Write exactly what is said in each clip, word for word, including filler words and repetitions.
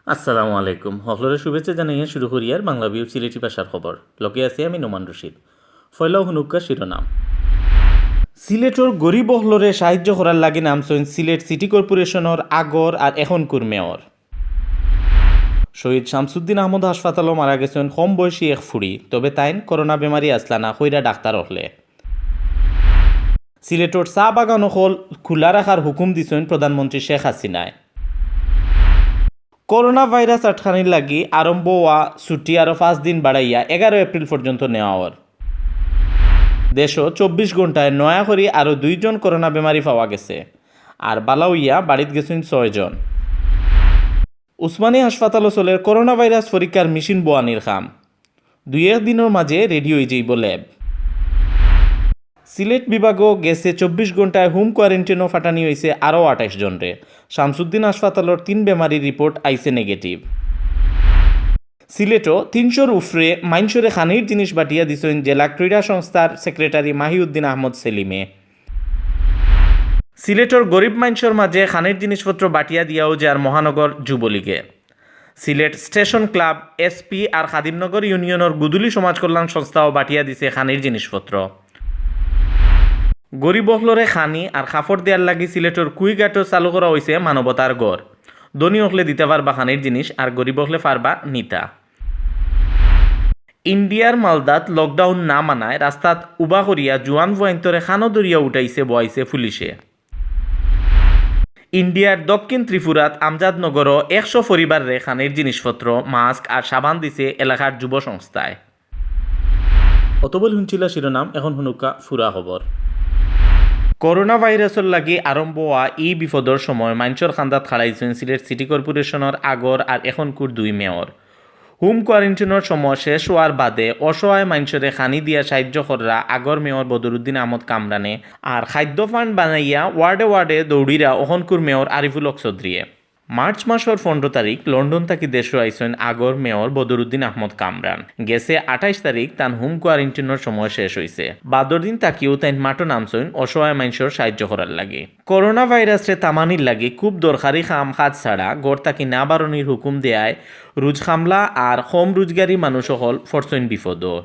আসসালামু আলাইকুম। হকলরে শুভেচ্ছা জানাইয়া শুরু করিয়ার বাংলা ভিউ সিলেটি ভাষার খবর। লগে আছি আমি নোমান রশিদ। পয়লাউ হুনুক্কা শিরোনাম। সিলেটর গরিব অকলরে সাহায্য করার লাগি নামছইন সিলেট সিটি কর্পোরেশনর আগর আর এখনকুর মেয়র। শহীদ শামসুদ্দিন আহমদ হাসপাতালো মারা গেছইন কম বয়সী এক ফুড়ি, তবে তাইন করোনা বেমারি আছলা না, কইরা ডাক্তার অকলে। সিলেটর চা বাগান অকল খুলা রাখার হুকুম দিছইন প্রধানমন্ত্রী শেখ হাসিনায়। করোনা ভাইরাস আটকানির লাগি আরম্ভ অওয়া ছুটি আরো পাঁচ দিন বাড়াইয়া এগারো এপ্রিল পর্যন্ত নেওয়া অর। দেশো চব্বিশ ঘন্টায় নয়া করি আরো দুইজন করোনা বেমারি পাওয়া গেছে, আর বালা অইয়া বাড়িত গেছইন ছয়জন। উসমানী হাসপাতালো চলের করোনা ভাইরাস পরীক্ষার মেশিন বওয়ানির কাম। দুই এক দিনর মাঝে রেডি অইযিবো ল্যাব। সিলেট বিভাগো গেছে চব্বিশ ঘন্টায় হোম কোয়ারেন্টাইনো ফাটানি অইছে আরো আটাইশ জনরে। শামসুদ্দিন হাসপাতালর তিন বেমারির রিপোর্ট আইছে নেগেটিভ। সিলেটো তিনশোর উফরে মাইনষরে খানির জিনিস বাটিয়া দিছইন জেলা ক্রীড়া সংস্থার সেক্রেটারি মাহিউদ্দিন আহমদ সেলিমে। সিলেটর গরিব মাইনষর মাঝে খানির জিনিসপত্র বাটিয়া দিয়াও যার মহানগর যুবলীগে। সিলেট স্টেশন ক্লাব, এসপি আর খাদিমনগর ইউনিয়নর গুদুলি সমাজ কল্যাণ সংস্থাও বাটিয়া দিছে খানির জিনিসপত্র। গরিব অকলরে খানি আর কাপড় দেওয়ার লাগি সিলেটর কুইঘাটো চালু করা অইছে মানবতার ঘর। ধনী অকলে দিতা পারবা খানির জিনিস আর গরিব অকলে পারবা নিতা। ইন্ডিয়ার মালদাত লকডাউন না মানায় রাস্তাত উবা করিয়া জুয়ান ফুয়াইন্তরে কানো ধরিয়া উঠাইছে বওয়াইছে পুলিশে। ইন্ডিয়ার দক্ষিণ ত্রিপুরাত আমজাদনগরো একশো পরিবাররে খানির জিনিসপত্র, মাস্ক আর সাবান দিছে এলাকার যুব সংস্থায়। অতবল হুনছিলা শিরোনাম, এখন হুনুক্কা ফুরা খবর। করোনা ভাইরাসর লাগি আরম্ভ অওয়া ই বিপদর সময় মাইনষর কান্দাত খাড়াইছইন সিলেট সিটি কর্পোরেশনর আগর আর এখনকুর দুই মেয়র। হোম কোয়ারেন্টাইনর সময় শেষ অওয়ার বাদে অসহায় মাইনষরে খানি দিয়া সাহায্য কররা আগর মেয়র বদরুদ্দিন আহমদ কামরানে, আর খাদ্য ফান্ড বানাইয়া ওয়ার্ডে ওয়ার্ডে দৌড়িরা অখনকুর মেয়র আরিফুল হক চৌধুরীয়ে। মার্চ মাসর পনেরো তারিখ লন্ডন থাকি দেশো আইছইন আগর মেয়র বদরুদ্দিন আহমদ কামরান। গেছে আঠাইশ তারিখ তান হোম কোয়ারেন্টাইনর সময় শেষ অইছে। বাদর দিন থাকিও তাইন মাঠো নামছইন অসহায় মাইনষর সাহায্য করার লাগি। করোনা ভাইরাসরে থামানির লাগি খুব দরকারি কাম কাজ ছাড়া ঘর থাকি না বারনির হুকুম দেয়ায় রুজ কামলা আর কম রুজগারি মানুষ অকল ফড়ছইন বিপদো।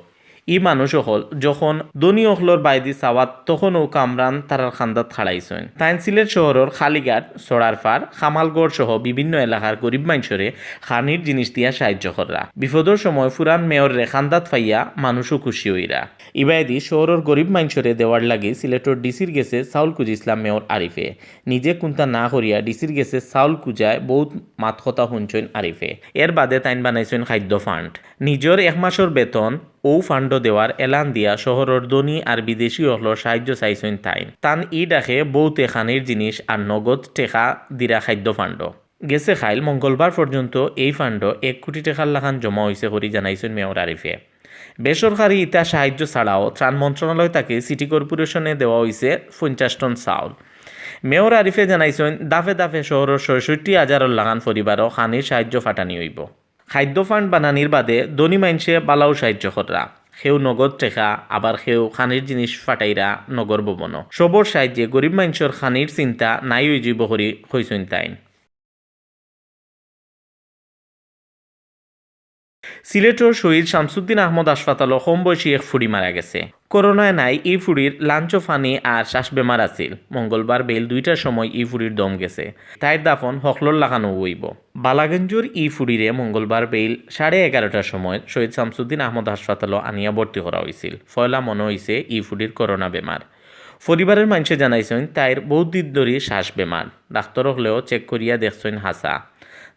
ই মানুষ অকল যখন ধনী অকলর বায়দি চাওয়াত তখনও কামরান তারার কান্দাত খাড়াইছইন। তাইন সিলেট শহরর কালীঘাট, ছড়ারপাড়, কামালগড় সহ বিভিন্ন এলাকার গরিব মাইনষরে খানির জিনিস দিয়া সাহায্য কররা। বিপদর সময় ফুরান মেয়ররে কান্দাত পাইয়া মানুষও খুশি অইরা। ইবায়দি শহরর গরিব মাইনষরে দেওয়ার লাগি সিলেটর ডিসির গেছে চাউল খুজিছলা মেয়র আরিফে। নিজে কুন্তা না করিয়া ডিসির গেছে চাউল খুজায় বউত মাত কথা হুনছইন আরিফে। এর বাদে তাইন বানাইছইন খাদ্য ফান্ড। নিজর এক মাসর বেতন অউ ফান্ডো দেওয়ার এলান দিয়া শহরর ধনী আর বিদেশি অকলর সাহায্য চাইছইন তাইন। তান ই ডাকে বউতে খানির জিনিস আর নগদ টেকা দিরা খাদ্য ফান্ডো। গেছে কাইল মঙ্গলবার পর্যন্ত এই ফান্ডো এক কোটি টেকার লাখান জমা অইছে করি জানাইছইন মেয়র আরিফে। বেসরকারি ইতা সাহায্য ছাড়াও ত্রাণ মন্ত্রণালয় থাকি সিটি কর্পোরেশনে দেওয়া অইছে পঞ্চাশ টন চাউল। মেয়র আরিফে জানাইছইন, ধাপে ধাপে শহরর ছয়ষট্টি হাজারর লাখান পরিবারও খানির সাহায্য ফাটানি অইবো। খাদ্য ফান্ড বানানির বাদে ধনী মাইনষে বালাউ সাহায্য কররা, কেউ নগদ টেকা, আবার কেউ খানির জিনিস ফাটাইরা নগর ভবনও। সবর সাহায্যে গরিব মাইনষর খানির চিন্তা নাই অইযিবো করি কইছইন তাইন। সিলেটর শহীদ শামসুদ্দিন আহমদ হাসপাতালো কম বয়সী এক ফুড়ি মারা গেছে। করোনায় নাই, ই ফুড়ির লাঞ্চ ফানি আর শ্বাস বেমার আছিল। মঙ্গলবার বেইল দুইটার সময় ই ফুড়ির দম গেছে। তাইর দাফন হকলর লাখানো অইবো। বালাগঞ্জর ই ফুড়িরে মঙ্গলবার বেইল সাড়ে এগারোটার সময় শহীদ শামসুদ্দিন আহমদ হাসপাতালো আনিয়া ভর্তি করা অইছিল। পয়লা মনো অইছে ই ফুড়ির করোনা বেমার। পরিবারর মাইনষে জানাইছইন, তাইর বউত দিন ধরি শ্বাস বেমার। ডাক্তর অকলেও চেক করিয়া দেখছইন হাছা।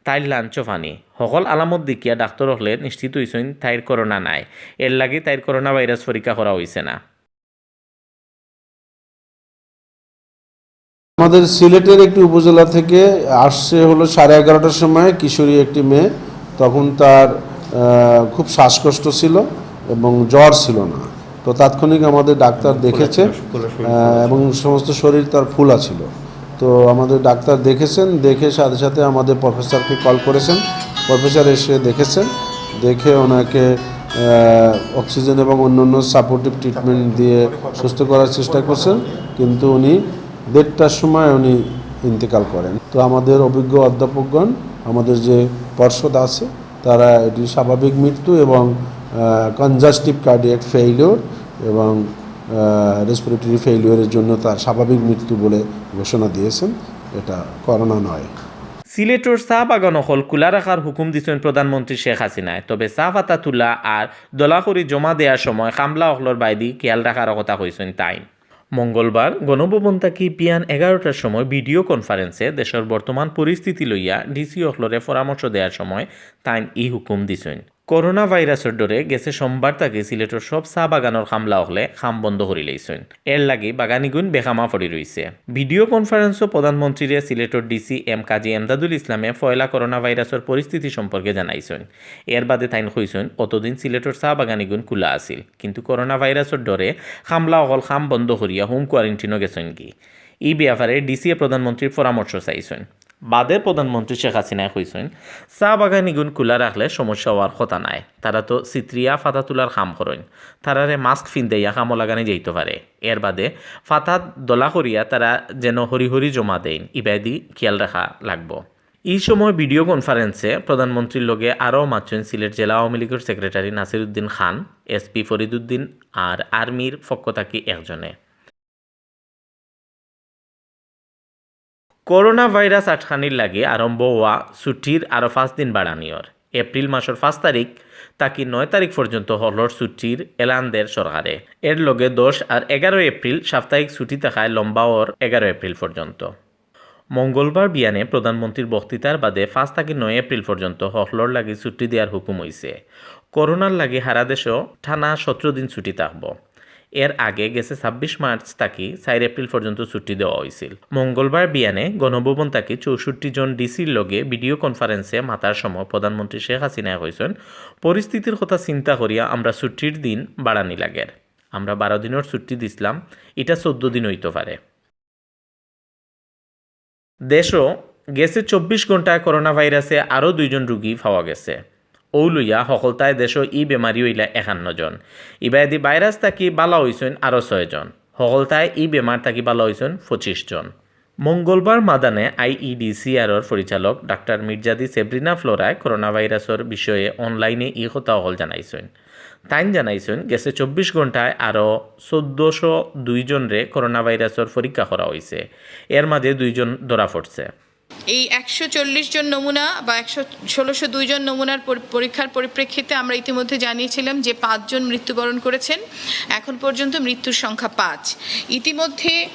তাইর লাঞ্চ ফানি। হকল আলামত দেখিয়া ডাক্তর অকলে নিশ্চিত অইছইন তাইর করোনা নাই। এরলাগি তাইর করোনা ভাইরাস পরীক্ষা করা অইছে না। আমাদের সিলেটের একটি উপজেলা থেকে আসছে হলো সাড়ে এগারোটার সময় কিশোরী একটি মেয়ে। তখন তার, আহ, খুব শ্বাসকষ্ট ছিল এবং জ্বর ছিল না। তো তাৎক্ষণিক আমাদের ডাক্তার দেখেছেন, আহ, এবং সমস্ত শরীর তার ফুলা ছিল। তো আমাদের ডাক্তার দেখেছেন, দেখে সাথে সাথে আমাদের প্রফেসরকে কল করেছেন। প্রফেসর এসে দেখেছেন, দেখে ওনাকে, আহ, অক্সিজেন এবং অন্যান্য সাপোর্টিভ ট্রিটমেন্ট দিয়ে সুস্থ করার চেষ্টা করছেন, কিন্তু উনি দেড়টার সময় উনি ইন্তেকাল করেন। তো আমাদের অভিজ্ঞ অধ্যাপকগণ আমাদের যে পর্ষদ আছে, তারা এটি স্বাভাবিক মৃত্যু এবং কনজাস্টিভ কার্ডিয়াক ফেইলিওর এবং রেসপিরেটরি ফেইলিওরের জন্য তার স্বাভাবিক মৃত্যু বলে ঘোষণা দিয়েছেন। এটা করোনা নয়। সিলেটর চা বাগান অকল খুলা রাখার হুকুম দিছইন প্রধানমন্ত্রী শেখ হাসিনায়, তবে চা পাতা তুলা আর দলাখড়ি জমা দেওয়ার সময় কামলা অকলর বায়দি খেয়াল রাখার কথা কইছইন তাইন। মঙ্গলবার গণভবন থাকি বিয়ান এগারোটার সময় ভিডিও কনফারেন্সে দেশর বর্তমান পরিস্থিতি লইয়া ডিসি অকলরে পরামর্শ দেওয়ার সময় তাইন ই হুকুম দিছইন। করোনা ভাইরাসর ডরে গেছে সোমবার থাকি সিলেটর সব চা বাগানর কামলা অকলে কাম বন্ধ করি লাইছইন। এর লাগি বাগানিগুইন বেকামা পড়ি রইছে। ভিডিও কনফারেন্সও প্রধানমন্ত্রীরে সিলেটর ডিসি এম কাজী এমদাদুল ইসলামে পয়লা করোনা ভাইরাসর পরিস্থিতি সম্পর্কে জানাইছইন। এর বাদে তাইন কইছইন, অতদিন সিলেটর চা বাগানিগুইন খুলা আছিল, কিন্তু করোনা ভাইরাসর ডরে কামলা অকল কাম বন্ধ করিয়া হোম কোয়ারেন্টিনো গেছইন কি। ই ব্যাপারে ডিসিয়ে প্রধানমন্ত্রীর পরামর্শ চাইছইন। বাদে প্রধানমন্ত্রী শেখ হাসিনায় কইছইন, চা বাগানিগুইন খুলা রাখলে সমস্যা অওয়ার কথা নায়। তারা তো ছিত্রিয়া পাতা তুলার কাম করইন, তারারে মাস্ক ফিন্দাইয়া কামো লাগানি যাইতো পারে। এর বাদে পাতা দলা করিয়া তারা যেন হরি হরি জমা দেইন, ইবায়দি খেয়াল রাখা লাগবো। ই সময় ভিডিও কনফারেন্সে প্রধানমন্ত্রীর লগে আরও মাতছইন সিলেট জেলা আওয়ামী লীগর সেক্রেটারি নাসির উদ্দিন খান, এসপি ফরিদ উদ্দিন আর আর্মির পক্ষ থাকি একজনে। করোনা ভাইরাস আটকানির লাগি আরম্ভ অওয়া ছুটির আরও পাঁচ দিন বাড়ানি অর। এপ্রিল মাসর পাঁচ তারিখ থাকি নয় তারিখ পর্যন্ত হকলর ছুটির এলান দের সরকারে। এর লগে দশ আর এগারো এপ্রিল সাপ্তাহিক ছুটি থাকায় লম্বা অর এগারো এপ্রিল পর্যন্ত। মঙ্গলবার বিয়ানে প্রধানমন্ত্রীর বক্তৃতার বাদে পাঁচ থাকি নয় এপ্রিল পর্যন্ত হকলর লাগি ছুটি দেওয়ার হুকুম অইছে। করোনার লাগি হারা দেশও টানা সতেরো দিন ছুটি থাকবো। এর আগে গেছে ছাব্বিশ মার্চ থাকি চার এপ্রিল পর্যন্ত ছুটি দেওয়া অইছিল। মঙ্গলবার বিয়ানে গণভবন থাকি চৌষট্টি জন ডিসির লগে ভিডিও কনফারেন্সে মাতার সময় প্রধানমন্ত্রী শেখ হাসিনায় কইছইন, পরিস্থিতির কথা চিন্তা করিয়া আমরা ছুটির দিন বাড়ানি লাগের। আমরা বারো দিনর ছুটি দিছলাম, ইটা চৌদ্দ দিন অইতো পারে। দেশও গেছে চব্বিশ ঘন্টায় করোনা ভাইরাসে আরও দুইজন রুগী পাওয়া গেছে। অউ লইয়া হকলতায় দেশও ই বেমারি অইলা একান্ন জন। ইবায়দি ভাইরাস থাকি বালা অইছইন আরও ছয় জন। হকলতায় ই বেমার থাকি বালা অইছইন পঁচিশ জন। মঙ্গলবার মাদানে আইইডিসিআরর পরিচালক ডাক্তার মির্জাদি সেব্রিনা ফ্লোরায় করোনা ভাইরাসর বিষয়ে অনলাইনে ই কথা অকল জানাইছইন। তাইন জানাইছইন, গেছে চব্বিশ ঘন্টায় আরও চৌদ্দশো দুই জনরে করোনা ভাইরাসর পরীক্ষা করা অইছে। এর মাঝে দুইজন ধরা পড়ছে। এই একশো চল্লিশ জন নমুনা বা একশো ষোলোশো দুই জন নমুনার পর- পরীক্ষার পরিপ্রেক্ষিতে আমরা ইতিমধ্যে জানিয়েছিলাম যে পাঁচজন মৃত্যুবরণ করেছেন। এখন পর্যন্ত মৃত্যুর সংখ্যা পাঁচ। ইতিমধ্যে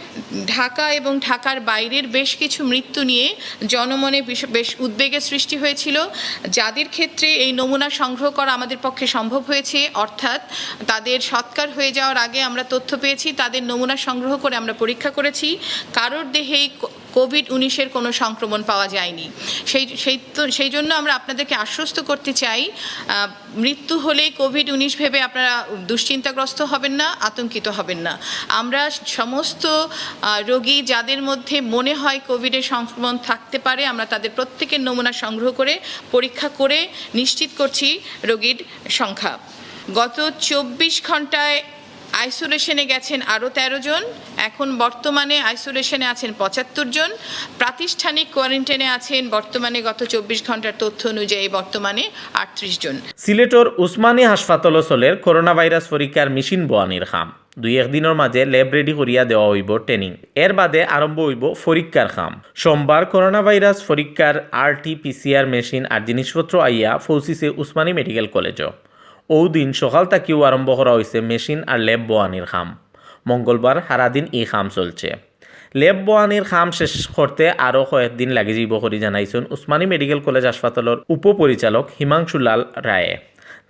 ঢাকা এবং ঢাকার বাইরের বেশ কিছু মৃত্যু নিয়ে জনমনে বিশ- বেশ উদ্বেগের সৃষ্টি হয়েছিল। যাদের ক্ষেত্রে এই নমুনা সংগ্রহ করা আমাদের পক্ষে সম্ভব হয়েছে, অর্থাৎ তাদের সৎকার হয়ে যাওয়ার আগে আমরা তথ্য পেয়েছি, তাদের নমুনা সংগ্রহ করে আমরা পরীক্ষা করেছি। কারোর দেহেই কো- কোভিড উনিশের কোনো সংক্রমণ পাওয়া যায়নি। সেই সেই তো সেই জন্য আমরা আপনাদেরকে আশ্বস্ত করতে চাই, আহ, মৃত্যু হলে কোভিড উনিশ ভেবে আপনারা দুশ্চিন্তাগ্রস্ত হবেন না, আতঙ্কিত হবেন না। আমরা সমস্ত আহ, রোগী যাদের মধ্যে মনে হয় কোভিডের সংক্রমণ থাকতে পারে, আমরা তাদের প্রত্যেকের নমুনা সংগ্রহ করে পরীক্ষা করে নিশ্চিত করছি রোগীর সংখ্যা। গত চব্বিশ ঘন্টায় আইসোলেশনে গেছেন আরও তেরো জন। এখন বর্তমানে আইসোলেশনে আছেন পঁচাত্তর জন। প্রাতিষ্ঠানিক কোয়ারেন্টাইনে আছেন বর্তমানে, গত চব্বিশ ঘন্টার তথ্য অনুযায়ী, বর্তমানে আটত্রিশ জন। সিলেটর উসমানী হাসপাতালো চলের করোনা ভাইরাস পরীক্ষার মেশিন বওয়ানির কাম। দুই এক দিনর মাঝে ল্যাব রেডি করিয়া দেওয়া অইবো ট্রেনিং। এর বাদে আরম্ভ অইবো পরীক্ষার কাম। সোমবার করোনা ভাইরাস পরীক্ষার আরটি পিসিআর মেশিন আর জিনিসপত্র আইয়া পৌঁছিছে উসমানী মেডিকেল কলেজো। অউ দিন সকাল থাকিউ আরম্ভ করা অইছে মেশিন আর ল্যাব বওয়ানির কাম। মঙ্গলবার হারাদিন ই কাম চলছে। ল্যাব বওয়ানির কাম শেষ করতে আরও কয়েকদিন লাগি যাইবো করি জানাইছইন উসমানী মেডিকেল কলেজ হাসপাতালর উপপরিচালক হিমাংশু লাল রায়ে।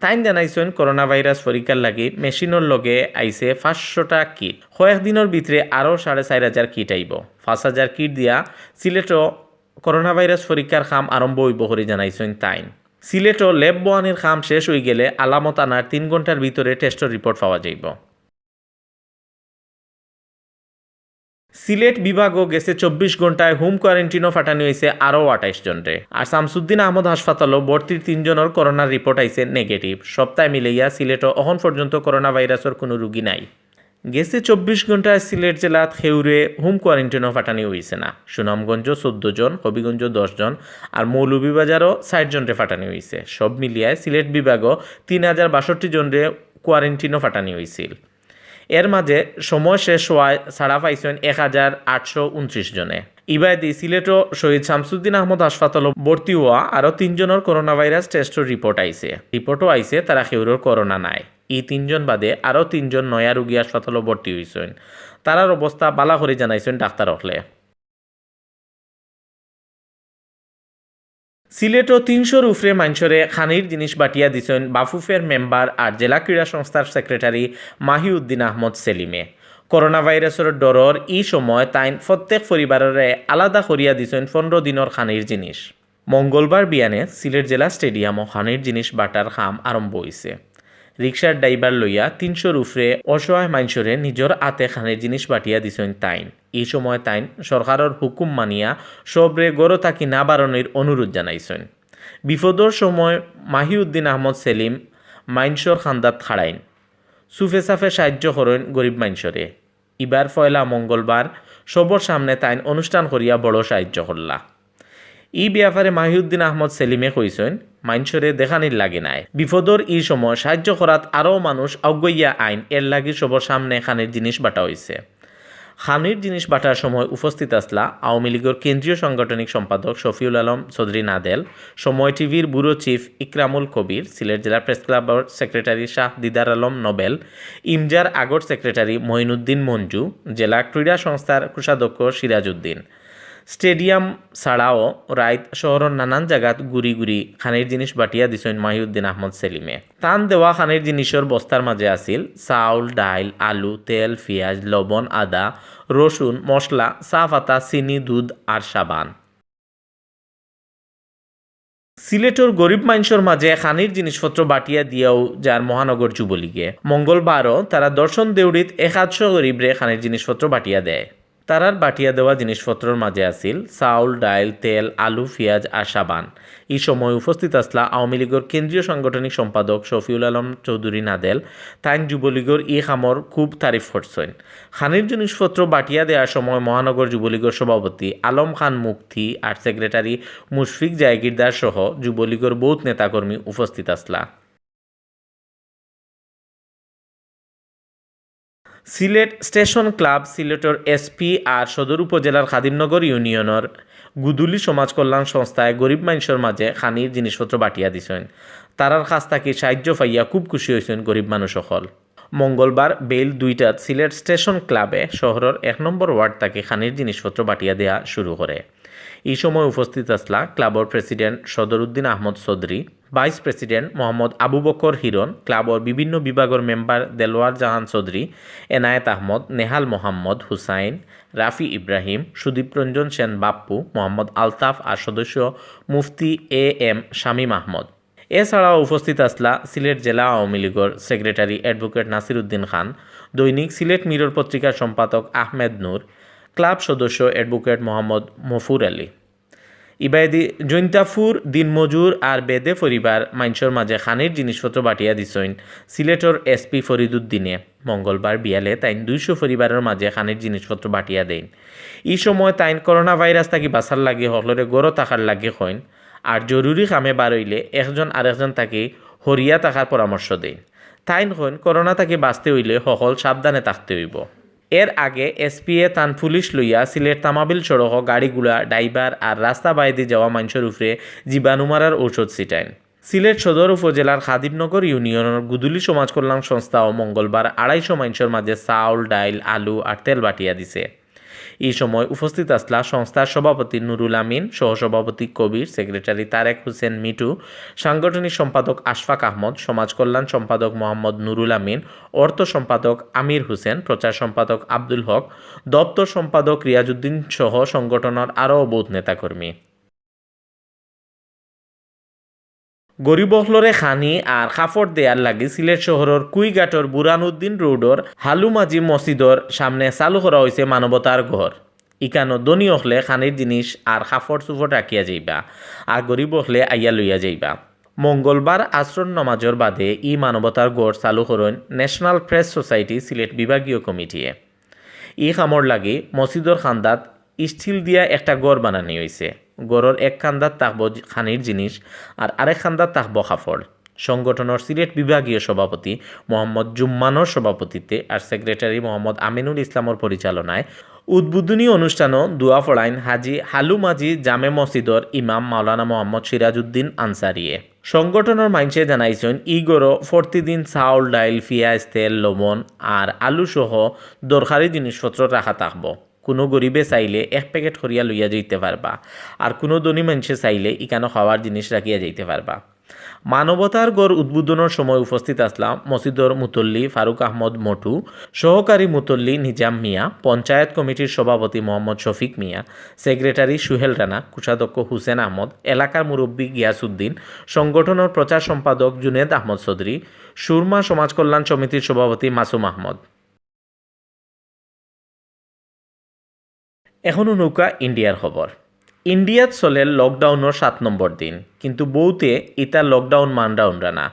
তাইন জানাইছইন, করোনা ভাইরাস পরীক্ষার লাগি মেশিনর লগে আইছে পাঁচশোটা কিট। কয়েকদিনর ভিতরে আরও সাড়ে চাইর হাজার কিট আইবো। পাঁচ হাজার কিট দিয়া সিলেটও করোনা ভাইরাস পরীক্ষার কাম আরম্ভ অইবো করি জানাইছইন তাইন। সিলেটও ল্যাব বওয়ানির কাম শেষ অইগেলে আলামত আনার তিন ঘন্টার ভিতরে টেস্টর রিপোর্ট পাওয়া যাইবো। সিলেট বিভাগও গেছে চব্বিশ ঘন্টায় হোম কোয়ারেন্টিনো ফাটানি অইছে আরও আটাইশ জনরে। আর শামসুদ্দিন আহমদ হাসপাতালও ভর্তির তিনজনর করোনার রিপোর্ট আইছে নেগেটিভ। সপ্তাহ মিলাইয়া সিলেটও অখন পর্যন্ত করোনা ভাইরাসর কুনু রুগী নাই। গেছে চব্বিশ ঘন্টায় সিলেট জেলাত কেউরে হোম কোয়ারেন্টাইনো ফাটানি অইছে না। সুনামগঞ্জ চৌদ্দ জন, হবিগঞ্জ দশ জন, আর মৌলভীবাজারও চাইর জনরে ফাটানি অইছে। সব মিলিয়ায় সিলেট বিভাগও তিন হাজার বাষট্টি জনরে কোয়ারেন্টাইনো ফাটানি অইছিল। এর মাঝে সময় শেষ হওয়ায় ছাড়া পাইছইন এক হাজার আটশো ঊনত্রিশ জনে। ইবায়দি সিলেটও শহীদ শামসুদ্দিন আহমদ হাসপাতালো ভর্তি হওয়া আরও তিনজনর করোনা ভাইরাস টেস্টর রিপোর্ট আইছে। রিপোর্টও আইছে তারা কেউরর করোনা নাই। ই তিনজন বাদে আরও তিনজন নয়া রোগী হাসপাতালো ভর্তি হইছইন। তারার অবস্থা বালা করি জানাইছইন ডাক্তার অকলে। সিলেটও তিনশোর উপরে মাইনষরে খানির জিনিস বাটিয়া দিছইন বাফুফের মেম্বার আর জেলা ক্রীড়া সংস্থার সেক্রেটারি মাহিউদ্দিন আহমদ সেলিমে। করোনা ভাইরাসর ডরর ই সময় তাইন প্রত্যেক পরিবাররে আলাদা করিয়া দিছইন পনেরো দিনর খানির জিনিস। মঙ্গলবার বিয়ানে সিলেট জেলা স্টেডিয়ামও খানির জিনিস বাটার কাম আরম্ভ অইছে। রিক্সার ড্রাইভার লইয়া তিনশোর উপরে অসহায় মাইনষরে নিজর আতে খানির জিনিস বাটিয়া দিছইন তাইন। ই সময় তাইন সরকারর হুকুম মানিয়া সবরে ঘরো থাকি না বারনির অনুরোধ জানাইছইন। বিপদর সময় মাহিউদ্দিন আহমদ সেলিম মাইনষর খান্দাত খাড়াইন। সুফে সাফে সাহায্য করইন গরিব মাইনষরে। ইবার পয়লা মঙ্গলবার সবর সামনে তাইন অনুষ্ঠান করিয়া বড় সাহায্য করলা। ই ব্যাপারে মাহিউদ্দিন আহমদ সেলিমে কইছইন, মাইনষরে দেখানির লাগি নায়। বিপদর ই সময় সাহায্য করাত আরও মানুষ আগুয়াইয়া আইন, এর লাগি সবর সামনে খানির জিনিস বাটা অইছে। খানির জিনিস বাটার সময় উপস্থিত আছলা আওয়ামী লীগর কেন্দ্রীয় সাংগঠনিক সম্পাদক শফিউল আলম চৌধুরী নাদেল, সময় টিভির ব্যুরো চিফ ইকরামুল কবির, সিলেট জেলা প্রেস ক্লাবর সেক্রেটারি শাহ দিদার আলম নোবেল, ইমজার আগর সেক্রেটারি মঈনুদ্দিন মঞ্জু, জেলা ক্রীড়া সংস্থার কোষাধ্যক্ষ সিরাজউদ্দিন। স্টেডিয়াম ছাড়াও রাইত শহরর নানান জাগাত ঘুরি ঘুরি খানির জিনিস বাটিয়া দিছইন মাহিউদ্দিন আহমদ সেলিমে। তান দেওয়া খানির জিনিসর বস্তার মাঝে আছিল চাউল, ডাইল, আলু, তেল, পিয়াজ, লবণ, আদা, রসুন, মশলা, চা পাতা, চিনি, দুধ আর সাবান। সিলেটর গরিব মাইনষর মাঝে খানির জিনিসপত্র বাটিয়া দিয়াও যার মহানগর যুবলীগে। মঙ্গলবারও তারা দর্শন দেউড়িত একাদশো গরিবরে খানির জিনিসপত্র বাটিয়া দেয়। তারার বাটিয়া দেওয়া জিনিসপত্রর মাঝে আছিল চাউল, ডাইল, তেল, আলু, পিয়াজ আর সাবান। ই সময় উপস্থিত আছলা আওয়ামী লীগর কেন্দ্রীয় সাংগঠনিক সম্পাদক শফিউল আলম চৌধুরী নাদেল। তাইন যুবলীগর ই কামর খুব তারিফ করছইন। খানির জিনিসপত্র বাটিয়া দেওয়ার সময় মহানগর যুবলীগর সভাপতি আলম খান মুক্তি আর সেক্রেটারি মুশফিক জায়গিরদার সহ যুবলীগর বহুত নেতাকর্মী উপস্থিত আছলা। সিলেট স্টেশন ক্লাব সিলেটর এসপি আর সদর উপজেলার খাদিমনগর ইউনিয়নর গুদুলি সমাজ কল্যাণ সংস্থায় গরিব মাইনষর মাঝে খানির জিনিসপত্র বাটিয়া দিছইন। তারার কাছ থাকি সাহায্য পাইয়া খুব খুশি অইছইন গরিব মানুষ অকল। মঙ্গলবার বেইল দুইটাত সিলেট স্টেশন ক্লাবে শহরর এক নম্বর ওয়ার্ড থাকি খানির জিনিসপত্র বাটিয়া দেয়া শুরু করে। ই সময় উপস্থিত আছলা ক্লাবর প্রেসিডেন্ট সদরউদ্দিন আহমদ চৌধুরী, ভাইস প্রেসিডেন্ট মোহাম্মদ আবু বকর হিরণ, ক্লাবর বিভিন্ন বিভাগর মেম্বার দেলোয়ার জাহান চৌধুরী, এনায়েত আহমদ, নেহাল মোহাম্মদ হুসাইন, রাফি ইব্রাহিম, সুদীপ রঞ্জন সেন বাপ্পু, মোহাম্মদ আলতাফ আর সদস্য মুফতি এ এম শামীম আহমদ। এছাড়াও উপস্থিত আছলা সিলেট জেলা আওয়ামী লীগর সেক্রেটারি অ্যাডভোকেট নাসির উদ্দিন খান, দৈনিক সিলেট মিরর পত্রিকার সম্পাদক আহমেদ নূর, ক্লাব সদস্য অ্যাডভোকেট মোহাম্মদ মফুর আলী। ইবায়দি জৈন্তাপুর দিনমজুর আর বেদে পরিবার মাইনষর মাঝে খানির জিনিসপত্র বাটিয়া দিছইন সিলেটর এসপি ফরিদুদ্দিনে। মঙ্গলবার বিয়ালে তাইন দুইশো পরিবারর মাঝে খানির জিনিসপত্র বাটিয়া দেইন। ই সময় তাইন করোনা ভাইরাস থাকি বাঁচার লাগি হকলরে ঘরো থাকার লাগি কইন, আর জরুরি কামে বার অইলে একজন আরেকজন থাকি হরিয়া থাকার পরামর্শ দেইন। তাইন কইন, করোনা থাকি বাঁচতে অইলে হকল সাবধানে থাকতে অইবো। এর আগে এসপিএ তান পুলিশ লইয়া সিলেট তামাবিল সড়কো গাড়ি-ঘোড়া, ড্রাইভার আর রাস্তা বায়দি যাওয়া মাইনষর উপরে জীবাণু মারার ঔষধ ছিটাইন। সিলেট সদর উপজেলার খাদিমনগর ইউনিয়নর গুদুলি সমাজ কল্যাণ সংস্থাও মঙ্গলবার আড়াইশো মাইনষর মাঝে চাউল, ডাইল, আলু আর তেল বাটিয়া দিছে। ই সময় উপস্থিত আছলা সংস্থার সভাপতি নুরুল আমিন, সহসভাপতি কবির, সেক্রেটারি তারেক হোসেন মিঠু, সাংগঠনিক সম্পাদক আশফাক আহমদ, সমাজ কল্যাণ সম্পাদক মোহাম্মদ নুরুল আমিন, অর্থ সম্পাদক আমির হোসেন, প্রচার সম্পাদক আব্দুল হক, দপ্তর সম্পাদক রিয়াজউদ্দিন সহ সংগঠনর আরও বহুত নেতাকর্মী। গরিব অকলরে খানি আর কাপড় দেয়ার লাগি সিলেট শহরর কুইঘাটর বুরহানুদ্দিন রোডর হালুমাঝি মসজিদর সামনে চালু করা অইছে মানবতার ঘর। ইকানো ধনী অকলে খানির জিনিস আর কাপড়-চুপড় রাখিয়া যাইবা, আর গরিব অকলে আইয়া লইয়া যাইবা। মঙ্গলবার আসরর নমাজর বাদে ই মানবতার ঘর চালু করইন ন্যাশনাল প্রেস সোসাইটি সিলেট বিভাগীয় কমিটিয়ে। ই কামর লাগি মসজিদর কান্দাত স্টিল দিয়া একটা ঘর বানানি অইছে। ঘরর এক কান্দাত থাকবো জি-, খানির জিনিস আর আরেক কান্দাত থাকবো কাপড়। সংগঠনর সিলেট বিভাগীয় সভাপতি মোহাম্মদ জুম্মানর সভাপতিত্বে আর সেক্রেটারি মোহাম্মদ আমিনুল ইসলামর পরিচালনায় উদ্বোধনী অনুষ্ঠানো দোয়া পড়াইন হাজি হালুমাজি জামে মসজিদর ইমাম মাওলানা মোহাম্মদ সিরাজউদ্দিন আনসারিয়ে। সংগঠনর মাইনষে জানাইছইন, ই ঘরো প্রতিদিন চাউল, ডাইল, পিয়াজ, তেল, লবণ আর আলু সহ দরকারি জিনিসপত্র রাখা থাকবো। কুনু গরিবে চাইলে এক প্যাকেট করিয়া লইয়া যাইতে পারবা, আর কুনু ধনী মাইনষে চাইলে ইকানো খাওয়ার জিনিস রাখিয়া যাইতে পারবা। মানবতার ঘর উদ্বোধনর সময় উপস্থিত আছলা মসজিদর মুতল্লি ফারুক আহমদ মটু, সহকারী মুতল্লি নিজাম মিয়া, পঞ্চায়েত কমিটির সভাপতি মোহাম্মদ শফিক মিয়া, সেক্রেটারি সুহেল রানা, কোষাধ্যক্ষ হুসেন আহমদ, এলাকার মুরব্বী গিয়াসউদ্দিন, সংগঠনর প্রচার সম্পাদক জুনেদ আহমদ চৌধুরী, সুরমা সমাজ কল্যাণ সমিতির সভাপতি মাসুম আহমদ। এখন হুনউক্কা ইন্ডিয়ার খবর। ইন্ডিয়াত চলের লকডাউনর সাত নম্বর দিন, কিন্তু বউতে ইতা লকডাউন মানরা উনরা না।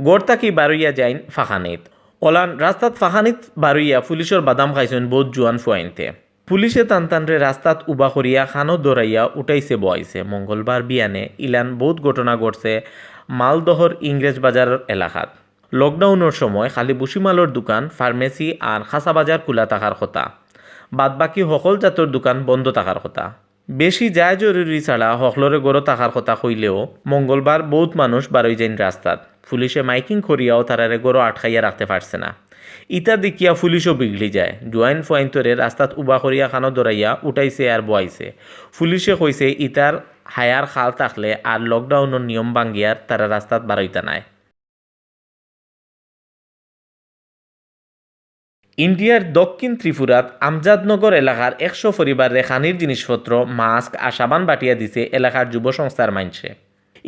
ঘর থাকি বারইয়া যাইন ফাঁকানিত। অলান রাস্তাত ফাঁকানিত বারইয়া পুলিশর বাদাম খাইছইন বউত জুয়ান ফুয়াইন্তে। পুলিশে তান তানরে রাস্তাত উবা করিয়া কানো ধরাইয়া উঠাইছে বওয়াইছে। মঙ্গলবার বিয়ানে ইলান বউত ঘটনা ঘটছে মালদহর ইংরেজ বাজারর এলাকাত। লকডাউনর সময় খালি ভুসিমালর দোকান, ফার্মেসি আর কাঁচা বাজার খুলা থাকার কথা। বাদবাকি হকল জাতর দোকান বন্ধ থাকার কথা। বেশি যায় জরুরি ছাড়া হকলরে ঘরো থাকার কথা কইলেও মঙ্গলবার বউত মানুষ বারই যাইন রাস্তাত। পুলিশে মাইকিং করিয়াও তারারে ঘরো আটকাইয়া রাখতে পারছে না। ইতা দেখিয়া পুলিশও বিগড়ি যায়। জুয়াইন ফুয়াইন্তরে রাস্তাত উবা করিয়া কানো ধরাইয়া উঠাইছে আর বওয়াইছে। পুলিশে কইছে ইতার হায়ার খাল থাকলে আর লকডাউনর নিয়ম ভাঙ্গিয়ার তারা রাস্তাত বারইতা নায়। ইন্ডিয়ার দক্ষিণ ত্রিপুরাত আমজাদনগর এলাকার একশো পরিবাররে খানির জিনিসপত্র, মাস্ক আর সাবান বাটিয়া দিছে এলাকার যুব সংস্থার মাইনষে।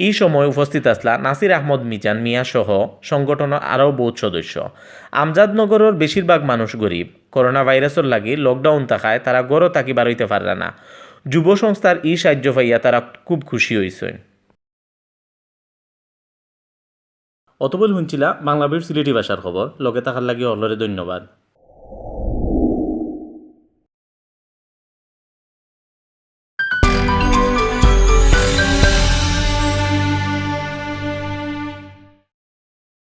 ই সময় উপস্থিত আছলা নাসির আহমদ মিজান মিয়া সহ সংগঠনর আরও বউত সদস্য। আমজাদনগরর বেশিরভাগ মানুষ গরিব। করোনা ভাইরাসর লাগি লকডাউন থাকায় তারা ঘরো থাকি বারইতে পাররা না। যুব সংস্থার ই সাহায্য পাইয়া তারা খুব খুশি অইছইন। অতবেইল হুনছিলা বাংলা ভিউর সিলেটি ভাষার খবর। লগে থাকার লাগি হকলরে ধন্যবাদ।